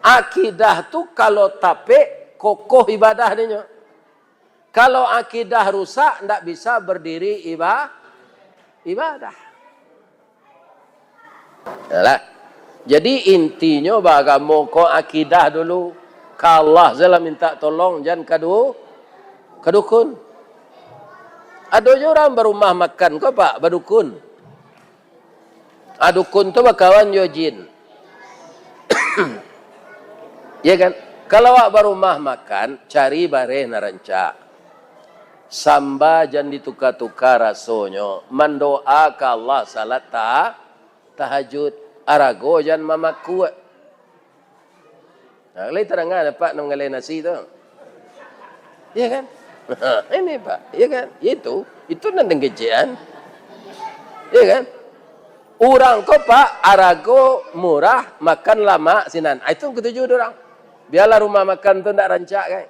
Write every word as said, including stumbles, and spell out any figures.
Akidah tu kalau tapek, kokoh ibadah dinyo. Kalau akidah rusak, ndak bisa berdiri iba-, ibadah. Yalah. Jadi, intinyo baagamo ko akidah dulu. Ka Allah sajolah minta tolong, jan ka du-, ka dukun. Ado jo urang barumah makan ko, Pak, badukun. Ah, dukun tu bakawan jo jin. Ya kan? Kalau awak barumah makan, cari bareh nan rancak. Samba jan dituka-tuka rasonyo, mandoa ka Allah salat ta-, tahajud, arago jan mamakuak. Nah, lai tadanga dek Apak nan manggaleh nasi tu? Iya kan? Ini, Pak, iya kan? Itu, itu nan den kecekan. Iya kan? Urang ko, Pak, arago murah, makan lamak sinan. Ah, itu nan katuju dek urang. Bialah rumah makan tu ndak rancak, kan?